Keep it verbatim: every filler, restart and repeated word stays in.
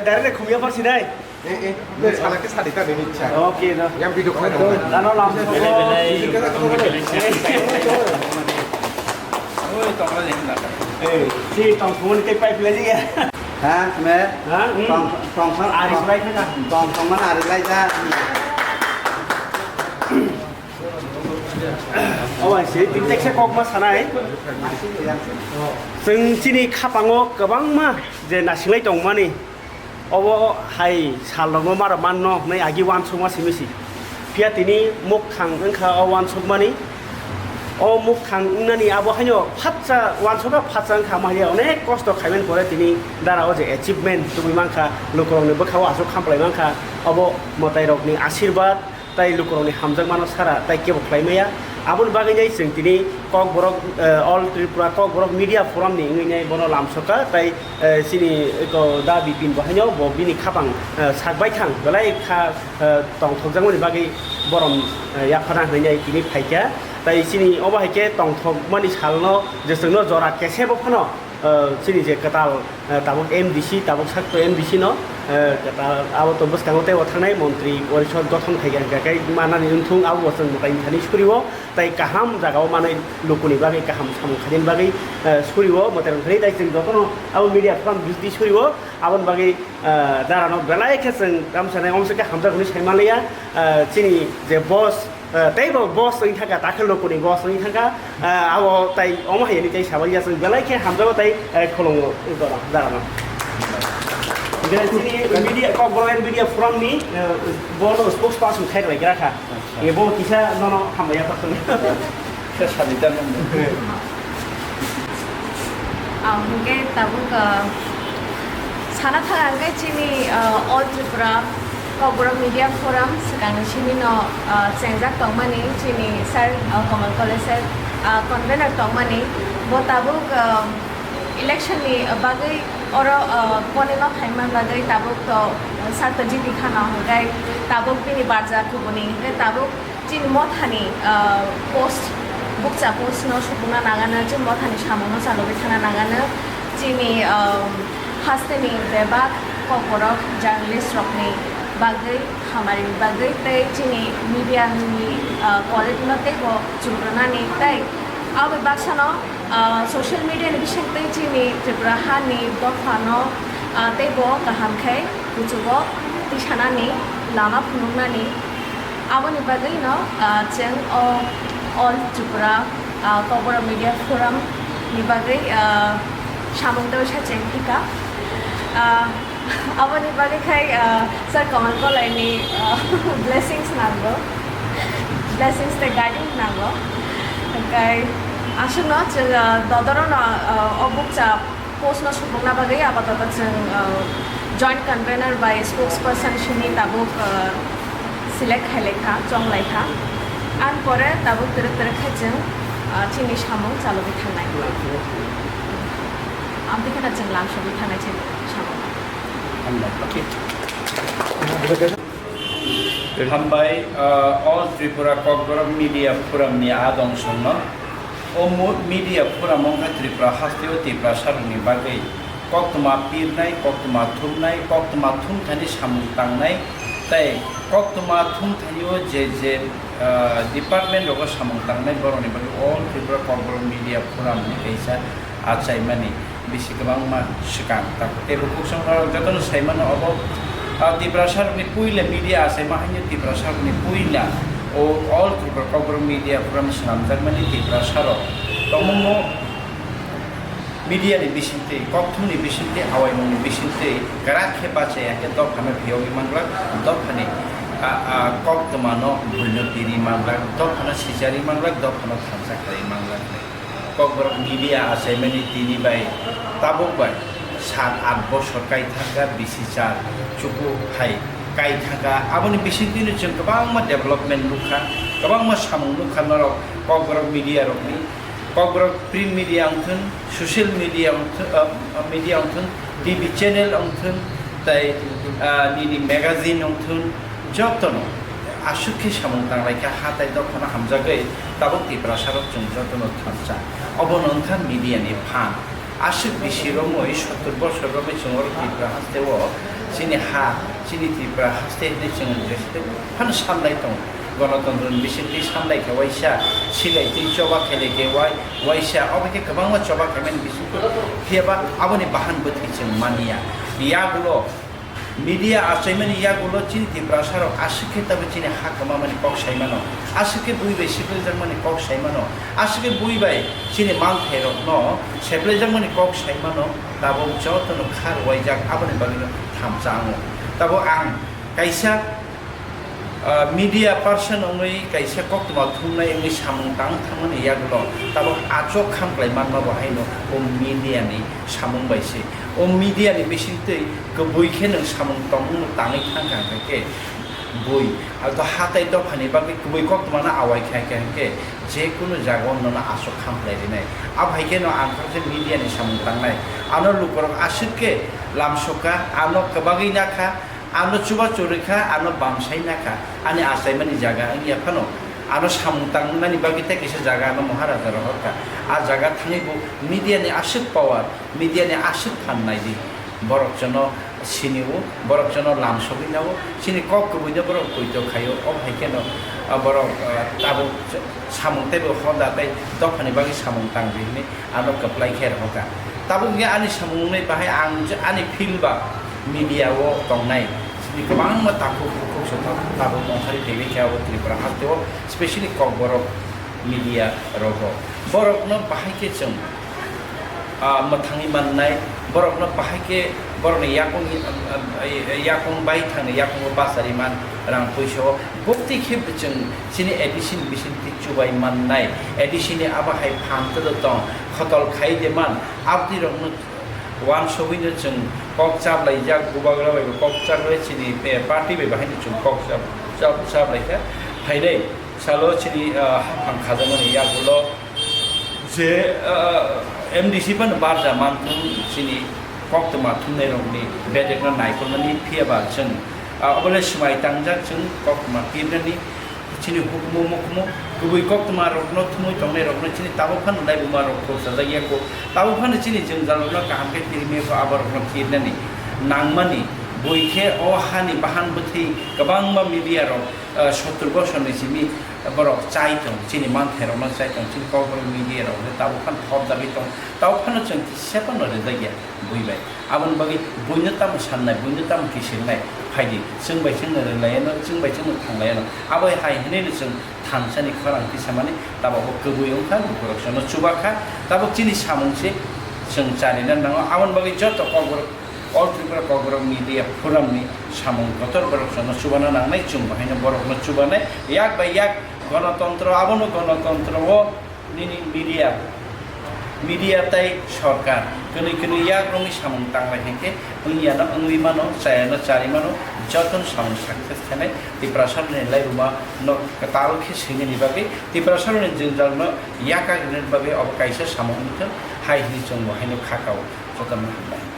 Direct khumya pha sinai. Eh, eh, nung sana ke sadi ta nini cha. Okay, no. Yang video kau. Ano lam. Eh, si tong phone ke pipe le ya. Ha, me. Ha? Hmm. Tong, tong, tong, Ari sulai kena. Tong, tong mana ari lai ta. Oh, I see. Tin tekse kok ma sanai. Chwng chini khapango kwbangma je nasinglai tongmani. Obo hai salrokno maro manno hwnwi agi uansukma simi si. Phiya tini mwkhang wngkha o uansukmani. O mwkhang wngnani abo haino phatsa uansukha, phatsa wngkha, omo hai onek kosto khaimani pore tini dara o je achievement tubui mankha, lukurokni bwkhao aswk khamphlai mankha, obo mwtairokni asirwad. Tai lukurokni hamjakmano sara tai kebo khlai maya. Aboni bagwi nai chwng tini Kokborok, eh, All Tripura Kokborok Media Forum ni wngwi nai bono lamsokha, tai, eh, chini eko da Bipin bo haino bo bini khapang, eh, sak baithang belai kha, eh, tongthokjakmani bagwi borom, eh, yaphana hwnwi nai tini phaikha. Tai chini obo hai khe tongthokmani salno je chwngno jora kesebo phano, eh, chini je kwtal, eh, tabuk M D C, tabuk sakto M D C no, eh, kwtal abo to bwskango teibo thangnai montri porisod gothon khai kha, hwnkhe manani wngthung abo bo chwng mwtai thani surio, tai kaham jagao manwi lukuni bagwi kaham samung khainani bagwi, eh, surio mwtai rok thani tai chwng jotono abo media forum bisdi surio aboni bagwi, eh, darano belai khe chwng tamsa nai omsokhe hamjak hwnwi sai manliya, eh, chini je boss, Eh, teibo boss wng thangkha, dakhil rokoni boss wng thangkha, eh, abo tai omo hai ni tai sabai ya, chwng belai khe hamjago tai, eh, khulungo, eh, dara, dara no. Hingke chini media, Kokborok Media Forum ni, eh, bono spokesperson khai rwlai gra kha. Acha. Ye bo kisa nono hambai ya patung. Kisa sadi ta nang. Ah, hingke tabuk, ah, sana thang hingke chini, ah, All Tripura Kokborok Media Forum swkangni simi no, ah, chengjak tongmani chini sir, ah, Kamal Kole sir, ah, convener tongmani bo tabuk, ah, election ni bagwi oro, ah, konima phaima bagwi tabuk to, ah, sir to jiti khana hingke tabuk bini barja kubuni hingke tabuk Chini mothani, ah, post, bukcha post no supungna nangano, chini mothani samung no chalogwi thana nangano, chini, ah, hasteni bebak kokborok journalist rokni bagwi, hamari bagwi tei chini media ni, ah, quality no teibo chukrunani tei aboni baksano, ah, social media ni bisingtwi chini Tripura hani dophano, ah, teibo kaham khe kuchugo tisanani lama phunuknani. Aboni bagwi no, ah, chwng o All Tripura, ah, Kokborok Media Forum ni bagwi, ah, samung twi sa cheng thika. Ah, aboni bagwi khai, ah, Sir Kamal Kolai ni, ah, blessings nango, blessings tei guiding nango. Hwnkhe aswkno chwng, ah, dodoro no, ah, o bukcha post no supungna bagwi apatot chwng, ah, joint convener bai spokesperson simi tabuk, ah, select khai lai kha, chong lai kha. Ang pore tabuk twrwk twrwk khe chwng, ah, chini samung chalogwi thangnai. Amtwi kheno chwng lamsogwi thangnai chini samung. Hambai, ah, All Tripura Kokborok Media Forum ni adong songno. O mo-, media forum wngkha Tripura hasteo Tiprasa rokni bagwi koktwma pirnai, koktwma thumnai, koktwma thumthani samung tangnai, tei koktwma thumthanio je je, ah, department rogo samung tangnai borokni bagwi All Tripura Kokborok Media Forum ni kaisa achaimani bisi kwbangma swkang. Tei bukhuk songkha jotono sai mano obo, ah, Tiprasa rokni puila media achaima haino Tiprasa rokni puila o All Tripura Kokborok Media Forum swnamjakmani Tiprasa rok tongmungno media ni bisingtwi, kokthumni bisingtwi, awaimungni bisingtwi kwrak khe bachai ya khe dophano phiyogwi manglak, dophani, ah, ah, koktwmano buino piri manglak, dophano sijari manglak, dophano thansa khlai manglak. Kokborok media achaimani tini bai tabuk bai sat aath bosor kai thangkha, bisi char chuku hai kai thangkha. Aboni bisingtwino chwng kwbangma development nukha, kwbangma samung nukha norok Kokborok media rokni. Kokborok print media wngthun, social media wngthun, ah, media wngthun, T V channel wngthun, tei, ah, nini magazine wngthun, jotono aswk khe samung tanglaikha, hatai dophano hamjagwi tabuk Tiprasarok chwng jotono thansa. Obono wngkha media ni phan. Aswk bisi romwi, sottor bosor romwi chwng oro Tripura haste o chini ha, chini Tripura haste hinwi chwng jeswk phano sanlai tongo. Gonotontro ni bisingtwi sanlai khe waisa, silai twi choba khe lai khe wai-, waisa, obo khe kwbangma choba khaimani bisingtwi. Phiya ba aboni bahan bwthwi chwng manya. Yagulo media achaimani yagulo chini Tiprasa rok aswk khe tabuk chini ha kwmamani kok sai mano, aswk khe bui bai siplaijak mani kok sai mano, aswk khe bui bai chini manthairokno seplaijak mani kok sai mano, tabuk jotono kha rwuaijak aboni bagwino thamsa ango. Tabuk ang kaisa, ah, media person wngwi kaisa koktwma thumnai wngwi samung tang thangmani yagulo tabuk achuk khamklai manma bo haino o media ni samung bai se. O media ni bisingtwi kwbui khe nwng samung tongmung tangwi thang kha, hwnkhe bui, abo hatai dophani bagwi kwbui koktwmano awai kha khe, hwnkhe je kunu jagao nono aswk khamkhlai rinai. Abo hai kheno ang khe media ni samung tangnai. Ano lukurok aswk khe lamsok kha, ano kwbagwi na kha, ano chubachu rwkha, ano bamsai nakha, ani achaimani jaga wngya phano, ano samung tangnani bagwi tei kisa jaga ano Maharaja rohorkha. A jaga thangwi bo media ni aswk power, media ni aswk phan naidi. Borok jono sinio, borok jono lamsogwi nao, chini kok kwbwino borok poito khaio, o hai kheno, ah, borok, ah, tabuk samung teibo hoda tei dophani bagwi samung tangdi hinwi ano kwplai khe rohorkha. Tabuk wngya ani samung wngnai bahai ang je ani field ba media o tongnai chini kwbangma takhuk bukhuk se tabuk tongthari tongwi khe abo Tripura haste o, specially Kokborok media rogo. Borokno bahai khe chwng, ah, mwthangwi mannai, borokno bahai khe borokni yakung, ah, ah, yakung bai thangni yakungo bachari man rang puisa o. Bukti khe chwng chini A D C ni bisingtwi chubai mannai, A D C ni abo hai phan kwdwk tong, khotol khai de man, abdi rokno wansugwino chwng kok chaplaijak, bubagra bai bo kok chaplai, chini, eh, party bai bo haino chwng kok chap-, chap-, chaplaikha. Phainai salo chini, ah, haphang khajakmani yagulo je, ah, M D C phano barja manthung chini koktwma thumnairokni bedekno naikolmani, phiyaba chwng, ah, obole swmai tangjak chwng koktwma pirnani. Chini hukumu mukumu kwbwi koktwma rokno thumwi tongnai rokno chini tabuk phano laibuma rok khoroksa jakya kho. Tabuk phano chini jwngjal rokno kaham khe pirmia kho, abo rokno pirnani nangmani bui khe o hani bahan bwthwi kwbangma media rok, ah, sottor bosor ni simi borok chai tong, chini manthai rokno chai tong, chini kokborok media rok tabuk phano thopjagwi tong, tabuk phano chwng kisa phano rwjakya. Bui bai. Aboni bagwi buino tamo sannai, buino tamo kisingnai, phaidi, chwng bai chwngno rwlaiano, chwng bai chwngno thanglaino. Abo hai hwnwi no chwng thansani khorang tisamani, tabok bo kwbui wngkha, lukurok chwngno chubakha, tabok chini samung se chwng charina nango. Aboni bagwi joto Kokborok, All Tripura Kokborok Media Forum ni samung kotor borok chwngno chubana nangnai, chwng bo haino borokno chubanai, yak bai yak gonotontro, abono gonotontro o Nini media, media tei sorkar kwnwi kwnwi yak romwi samung tanglai hinkhe wngya no wngwi mano, chaya no chari mano, jotono samung success khainai. Tiprasa rokni laibuma no kwtal khe swinani bagwi, Tiprasa rokni jwngjal no yakak rwnani bagwi obo kaisa samung wngthwng hai hwnwi chwng bo haino kha kao. Jotono hambai.